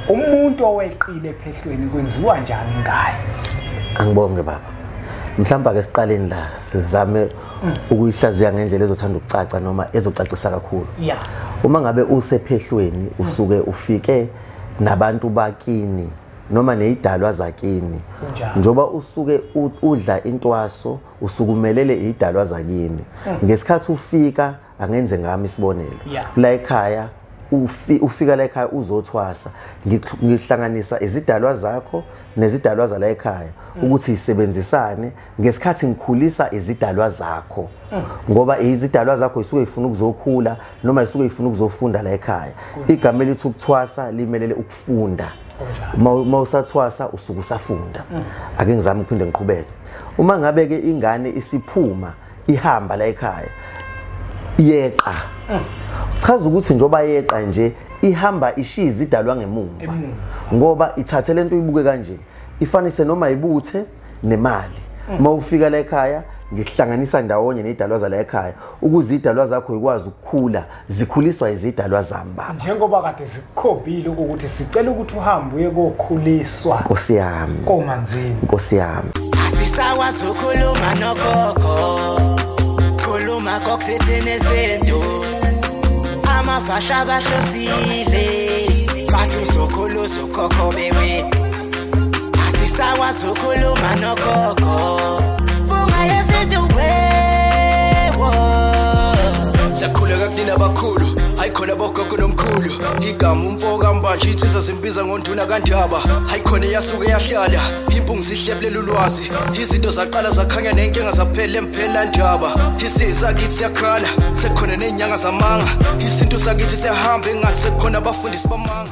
Umuntu oweqile ephehlweni kwenziwa njani ngaye? Angibonge baba. Mhlawumbe ake siqaleni la sizame ukuyihlaziya ngendlela ezothanda ukucaca noma ezocacisa kakhulu. Yeah. Uma ngabe usephehlweni usuke ufike nabantu bakini noma nezidalwa zakini. Njoba usuke udla intwaso usukumelele izidalwa zakini. Ngesikhathi ufika angenze ngami isibonelo. La ekhaya ufika la ekhaya uzothwasa, ngihlanganisa izidalwa zakho nezidalwa zala ekhaya ukuthi isebenzisane ngesikhathi ngikhulisa izidalwa zakho, ngoba izidalwa zakho isuke ifuna ukuzokhula noma isuke ifuna ukuzofunda la ekhaya. Igama elithi ukuthwasa limelele ukufunda. Uma usathwasa usuke usafunda. Ake ngizame ukuphinde ngiqhubeke. Uma ngabe ke ingane isiphuma ihamba la ekhaya yeqa, chaza ukuthi njoba yeqa nje ihamba ishiya izidalwa ngemuva, ngoba ithathe lento uyibuke kanje ifanise noma ibuthe nemali. Uma ufika la ekhaya ngihlanganisa ndawonye nezidalwa zala ekhaya ukuze izidalwa zakho ikwazi ukukhula, zikhuliswa izidalwa zami baba. Njengoba kade zikukhombile ukuthi sicela ukuthi uhambe uye kokhuliswa. Nkosi yami. Komanzini. Nkosi yami. Asisakwazi ukukhuluma nogogo. Khuluma kokuthini izinto. Amafasha bahlosile. Bathi uzokhulu ukhokho bewe. Asisakwazi ukukhuluma nogogo. Siyakhuleka kunina abakhulu, hayi khona bogogo nomkhulu. Igama umfo kaMbanje insizwa simbiza ngonduna kaNdaba. Hayi khona iyasuke yahlala, impungu sihlephlela ulwazi. Izinto zaqala zakhanya nenkinga zaphela emphela ndaba. Isisakithi siyakhala, sekukhona nezinyanga zamanga. Isintu sakithi siyahamba engathi sekukhona abafundisi bamanga.